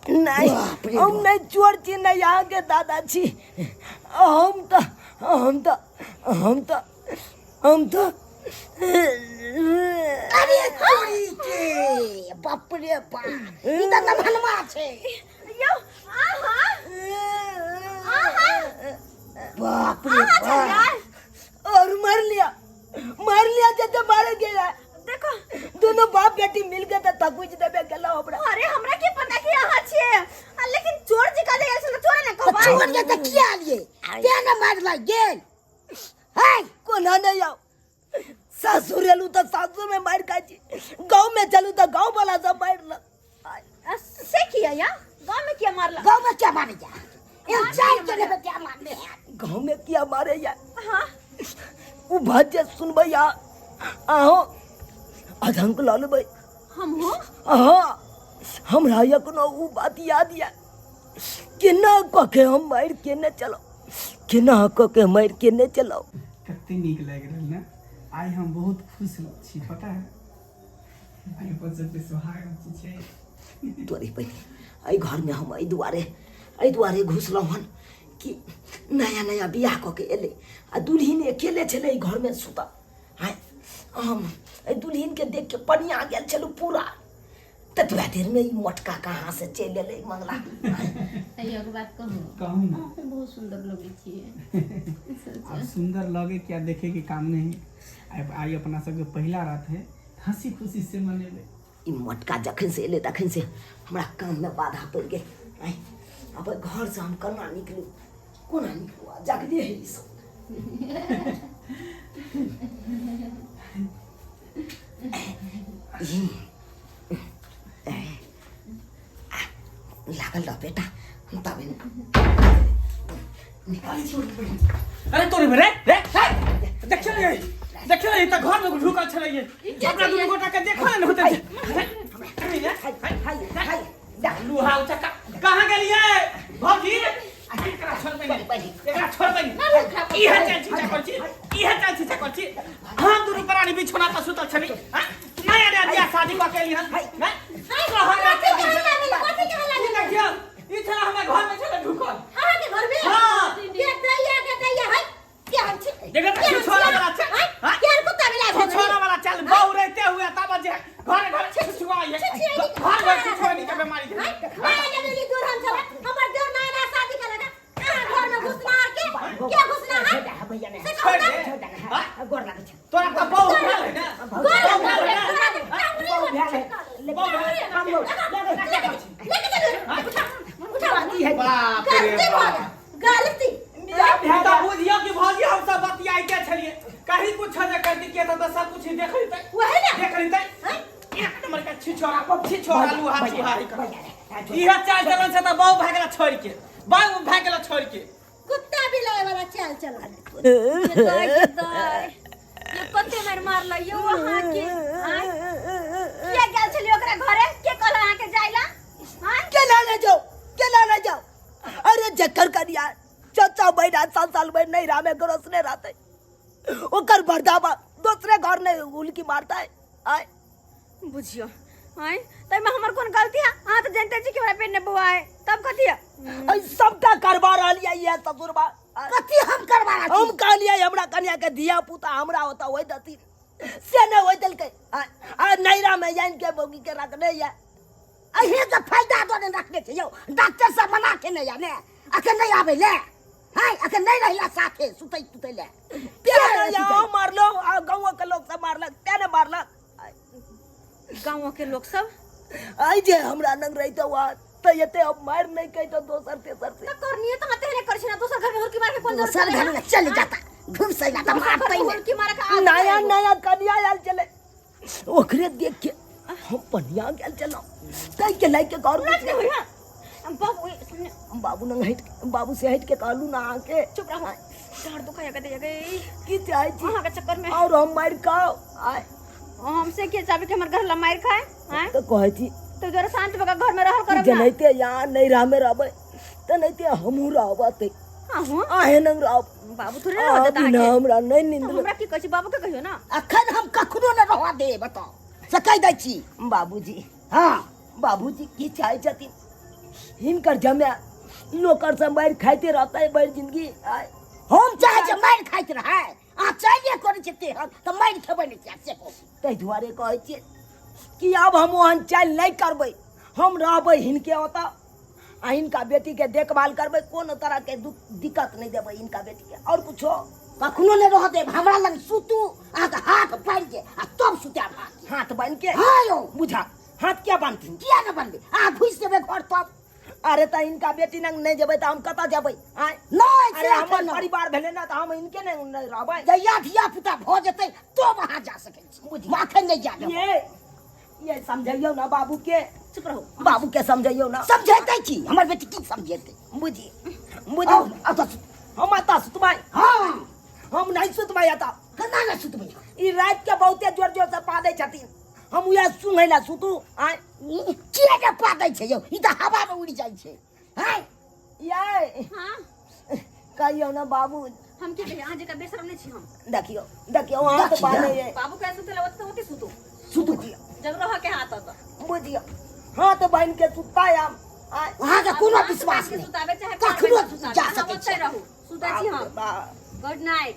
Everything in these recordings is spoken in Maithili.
नहीं हम नहीं चोर छी नहीं यहाँ के दादा छी हम तो हम तो हम तो हम तो अरे चोरी के बाप रे बाप ई त नमहनमा छै यौ आहा आहा बाप रे आहा बाप यार और मार लिया मार लिया जैसे मारे गया देखो दोनों बाप बेटी मिल गए तो थकुच देबे गेला हमरा अरे हमरा के पता कि अहाँ छियै आ, लेकिन चोर जी का ले चोर ने त कहबै चोर के त किया लिए ते न मारला गेल है कोना नहीं आओ सासुर एलू तो सासुर में मार खाइ छी गाँव में चलू तो गाँव वाला सब मार लग आ, से किया या गांव में किया मारला गाँव में क्या मारे जा ये जान के लेबे क्या मारने है गाँव में किया मारे यार हाँ उ भाज्य सुनबै आ आहो अधंक लाल भाई हम हो हाँ हमरा एखनो उ बात याद या केना कऽ के हम मारि केने चलो केना कऽ के मारि केने चलो कते नीक लागि रहल ने आइ हम बहुत खुश छी पता है आइ अपन सबके सोहाग छै तोरे पहिले एहि घरमे हम एहि दुआरे घुसलहुँ हन कि नया नया बियाह कऽ के एलै आ दुल्हिन अकेले छलै एहि घरमे सुतल आँय हम एहि दुल्हिनके देख के पनिया गेल छलहुँ पूरा ततबा देरमे ई मोटका कहाँ से चलि एलै मंगला एगो बात कहू कहू ना अहाँ बहुत सुंदर लगै छियै आब सुंदर लगे क्या देखे के काम नहीं आइ आइ अपना सबके पहिला रात है हंसी खुशी से मनेबै ई मोटका जखन से एलै तखन से हमरा काममे बाधा पड़ि गेल आँय आब एहि घरसँ हम केना निकलू कोना निकलू आ जगले है ई सब ई, आ, लागल रह बेटा तब निकल अरे तोरे रे रे देखियो रे देखियो रे त घर में ढुकल छलै ये अपना दुनू गोटा के देखो ने होते अरे रे हाय हाय हाय लुहा उचक्का कहाँ गेलियै भौजी एकरा छोड़बै नहि एकरा छोड़बै नहि इहे चाल छिछा कर छी इहे चाल छिछा कर छी हम दुनू प्राणी बिछौना पर सुतल छली हां नया नया बियाह शादी कऽ के एली हन हैं कहन रात के कथी के हल्ला ई देखियौ ई छला हमरा घर में छला ढुकल अहाँ के घर में हाँ। के दैया के दैया है के हम छी देखो त छिछोरा वाला चल हां के कुत्ता मिला छिछोरा वाला चल बहु रहते हुए तब जे घर घर छिछुआ ये घर घर छिछुआ के बीमारी है नया जगह दूर हम चला हमर देव नया नया शादी करेगा अहाँ घर में घुसना के के घुसना है भैया ने से कहू ना छोड़ दे हाँ? गोर लागै छै तोरा तऽ बहु भेल है ना गोर बहु भेल है ना बहु भेल है बहु भेल है लेके लेके चलो उठा उठा बाप रे गलती बाप भऽ गेल गलती ई तऽ बुझियौ कि भौजी हम सब बतियाइते छलियै कहीं कुछ जे कर दी के त सब कुछ देख ली त वही ना देख ली त एक नंबर का छिछोरा छिछोरा लुहा चुहा ही कर इहे चाल चलन से त बहु भागला छोड़ के, बहु भागला छोड़ के। कुत्ता बिलाय वाला चाल चलन। ये दाई, ये दाई, ये कते मार मारल यो अहाँ के? आँय? किया गेल छलियै ओकरा घरे? के कहल अहाँ के जाइला? आँय? केना नहि जाउ, केना नहि जाउ? अरे जकर कनिया 6-6 महीना 7 साल में नहीं रामे गरोसने रहते, ओकर बर्दाबा दूसरे घर नहीं उल्की मारता है। आय? बुझियो, आँय, ताहिमे हमर कोन गलती है? अहाँ तऽ जानते छी कि हमरा पेट ने बौआ है, तब कथी है? ऐ सबटा करवा रहल ये ये ससुरबा। आय? कथी हम करवा रहल छी? हम कहलियै हमरा कन्या के धिया पुता हमरा होता होय दथिन, से नहि होय देलकै। आय, आ नैरा में जान के बौगी के रखने ये। अहे के फायदा दो ने रखने छै यौ। डॉक्टर सब मना के नहीं आने, अखन नहीं आबै ले हाय, अखन नहीं रहिला साथे सुतै तुतै ले। तें ने अहाँ मारलो आ गाँव के लोग सब मारलक, तें ने मारलक। गाँव के लोक सब? आइ जे हमरा लग रहितो वहाँ तऽ एते हम मारि नहि कहितो दोसर तेसर से। तऽ करनिए तऽ तेहने करै छै ने, दोसर घर में हुड़की मार के कोन जरूरत दोसर छलै? घर में चल जाता, घुस जाता, दोसर घर मारतै में ने। हुड़की मारे के आदत नया है एगो। नया कनिया आयल छलै, ओकरे देख के हम पनिया गेल छलहुँ, ताहि के लए के घर नहीं होई। हाँ बाबू, ए, सामने। बाबू नंग हटि, बाबू से हटि के कहलू ना अहाँके। चुप रहू, डाँड़ दुखाया के दे गई। की चाहै छी? अहाँ के चक्कर में। और हम मारि खाओ? आय? हमसे के चाहबे कि हमर घर ला मार खाए? आय? तऽ कहै छी। तो जरा शांत भऽ के घर में रहल करब ना। जेनाहिते यहाँ नैहरामे रहबै तेनाहिते हमहूँ रहब एतै। अहूँ? अहें नंग रहब। बाबू थोड़े ना अहाँ रहत बिना अहाँके। हमरा नहि नींद। तऽ हमरा की कहै छी, बाबू के कहियौ ना। अखन हम कखनो ने रहऽ देब, बताउ से कहि दै छी। बाबूजी। हँ। बाबूजी की चाहै छथिन? हिनकर जमाय लोकर से मारि खाइते रहतै भरि जिंदगी? आय? हम चाहै छी मारि खाइत रहै, अहाँ चाहबे करै छी तेहन तऽ मारि खेबै नहि चाहे से कहू। ताहि दुआरे कहै छियै कि आब हम ओहन चालि नहि करबै। हम रहबै हिनके ओतऽ आ हिनका बेटीके देखभाल करबै, कोनो तरहके दुख दिक्कत नहि देबै हिनका बेटीके। आओर कुछो? कखनो नहि रहऽ देब। हमरा लग सुतू, अहाँके हाथ बान्हि के आ तब सुतायब अहाँके। हाथ बान्हि के? हँ यौ। बुझा, हाथ किया बान्हथिन? किया ने बान्हबै? अहाँ घुसि जेबै घर तब। अरे तऽ हिनका बेटी लग नहि जेबै तऽ हम कतऽ जेबै? आँय? नहि अरे से हमर एखन नहि। परिवार भेलै ने, तऽ हम हिनके नहि नहि रहबै? जहिया धिया पुता भऽ जेतै तब अहाँ जा सकै छी, अखन नहि जा देब। ये समझैयौ ना बाबू के। चुप रहू। बाबू के समझैयौ ना। समझेतै की? हमर बेटी की समझेतै? बुझी बुझी। आउ, आउ तऽ सुत। हम एतऽ सुतबै? हँ। हम नहि सुतबै एतऽ। केना नहि सुतबै? ई राति के बहुते जोर जोर से पादै छथिन, हम उएह सुनै लए सुतू? आँय? ई किया ने पादै छै यौ? ई तऽ हवा मे उड़ि जाइ छै। हँ। ये। हाँ। कहियौ ना बाबू। हम की कहियै? अहाँ जकाँ बेशरम नहि छी हम। देखियौ देखियौ, अहाँ तऽ देखियौ। बाने ये। बाबू के सुतै लए ओतऽ ओतऽ सुतू। सुतू। जब रह के हाथ ओतऽ। बुझियौ, हाथ बान्हि के सुतता हम? आँय? अहाँके कोनो हाथ विश्वास बान्हि के नहि। सुताबै चाहे पैर कखनो बान्हि के सुताबै, जा अहाँ सकै ओतै छी। रहू, सुतै छी बाप रे हम। बाप। Good night.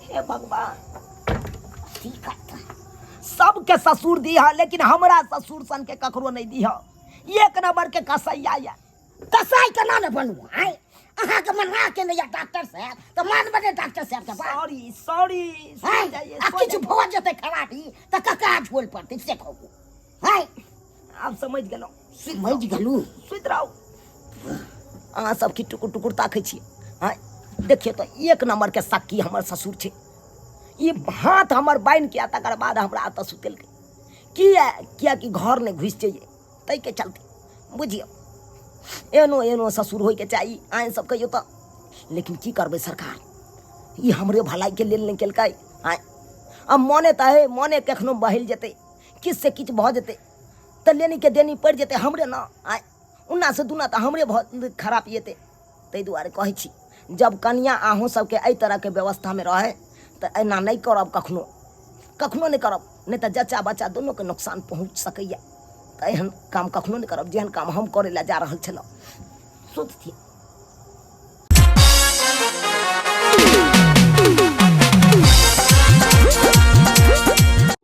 हे भगवान। की करतै? सबके ससुर दीह, लेकिन हमरा ससुर सन के ककरो नहीं दीह। एक नंबर के कसैया ये। कसाई केना ने बनू? आँय, अहाँके मना के नहि यऽ डॉक्टर साहब, तऽ मानबै ने डॉक्टर साहब के बात? Sorry sorry. आँय, आ किछु भऽ जेतै खराबी तऽ ककरा झोल पड़तै से कहू? आँय? आब समझ गेलहुँ। समझ गेलहुँ। सुति रहू। अहाँ सब की टुकुर टुकुर ताकै छी? आँय, देखियौ तऽ एक नंबर के सक्की हमर ससुर छै। ई हाथ हमर बान्हि के आ तकर बाद हमरा एतऽ सुतेलकै। किया? कियाकि घर नहि घुसि जइयै ताहिके चलते। बुझियौ, एहनो एहनो ससुर होइके चाही, अहाँ सब कहियौ तऽ। लेकिन की करबै सरकार, ई हमरे भलाइके लेल नहि केलकै। आँय, आ मने तऽ है, मने कखनो बहलि जेतै, किछु से किछु भऽ जेतै तऽ लेनीके देनी पड़ि जेतै हमरे ने। आँय, उन्ना से दुना तऽ हमरे भऽ खराब जेतै। ताहि दुआरे कहै छी, जब कनिया अहूँ सबके एहि तरहके व्यवस्थामे रहै तऽ एना नहि करब, कखनो कखनो नहि करब, नहि तऽ जच्चा बच्चा दुनूके नुकसान पहुँच सकैए। तऽ एहन काम कखनो नहि करब जेहन काम हम करै लए जा रहल छलहुँ। सुतथिन।